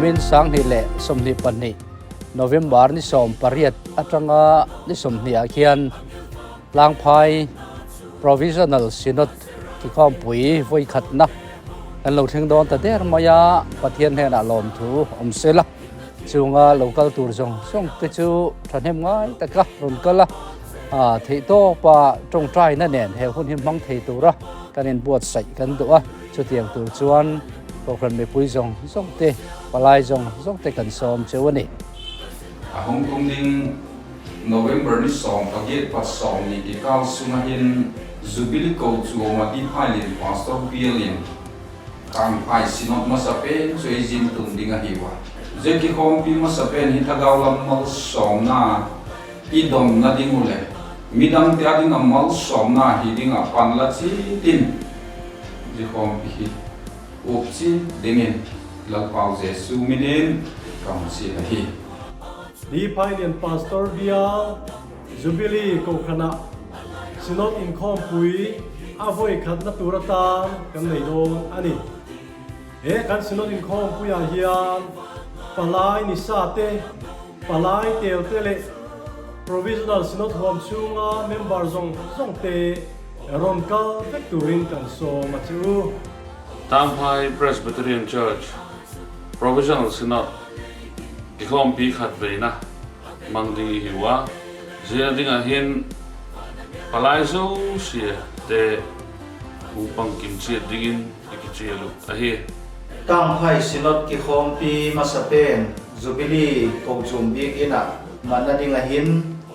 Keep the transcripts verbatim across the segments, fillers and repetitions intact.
Min sâng ni leh sawmni pani, November ni sawm pariat atanga ni sawmni ah khian Tlangphai Provisional Synod kikhawmpui voi khatna kan lo thleng dawn ta der mai a, Pathian hnenah lawmthu um sela, chuang a lo kal tur zawng zawngte chu thahnem ngai tak a run kal a, a, theihtawp a ṭawngṭaina nen he hun hi hmang thei tur a kan inbuatsaih kan duh a, chutiang tur chuan kohran mipui zawng zawngte, palai zawng zawngte kan sawm cheu a ni. A hung tung ding November ni sawm pariat pat sawmni kikâl sung ah hin Jubilee kochuam ah Pi Phailian Pastor Bial in Tangphai Synod masapen chu ei zin tum ding ahiu a. Zia kikhawmpi masapen hi thagau lam malsawmna, i dawnna ding uh leh midangte â ding ah malsawmna hi ding ah pan la chiat in, zia khawmpi hi uk chiat dingin Lalpau Jesu min in ka hun chial ahi. Pi Phailian Pastor Bial, Jubilee kohran ah Synod inkhawmpui a voi khatna tur atan kan nei dawn a ni. He kan Synod inkhawmpui ah hian palai nisate, palai têlte leh Provisional Synod huam chhunga member zawng zawngte rawn kal vek turin kan sawm a che u. Tangphai Presbyterian Church Provisional Synod kikhawmpi khatveina mang ding i hiu a, zia ding ah hin palai zosiate hung pang kim chiat dingin i kichial uh ahi. Tangphai Synod kikhawmpi masapen Jubilee kochuam biak in ah manna ding ah hin,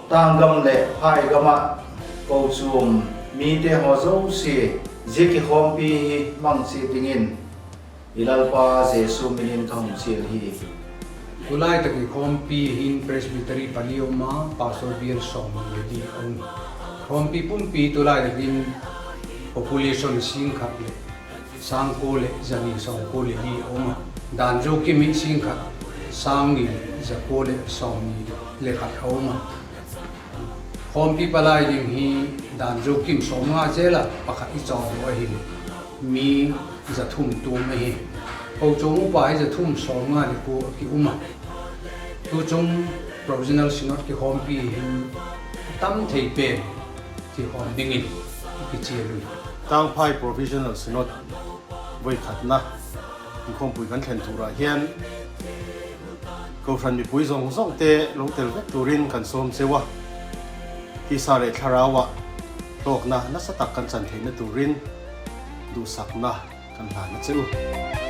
Tanggam leh Phaigam ah kochuam mite haw zosia zia kikhawmpi hi mang chiat dingin i Lalpa Jesu min in ka hun chial hi. Tulai tak i khawmpi hin Presbytery pali a um a, Pastor Bial sawmni leh li a um. Khawmpi pumpi tulai tak in population sîng khat leh sâng kua leh za ni sawmkua leh li a um a, Dan Zokim hi sîng khat sâng ni leh za kua leh sawmni leh khat a um a. Khawmpi palai ding hi Dan Zokim sawmnga zel a pakhat i chawk lo ahileh, mi za thum tuam ahi. Kochuam upa hi za thum sawmnga leh kua a ki um a. Tuchung Provisional Synod kikhawmpi hin a tam thei pen kikhawm dingin i kichial u. Tangphai Provisional Synod voi khatna inkhawmpui kan thlen tur ah hian, kohran mipui zawng zawngte lo tel vek turin kan sawm cheu a, tisa leh thlarau ah hlawkna nasa tak kan chan theina turin duhsakna kan hlan a che u.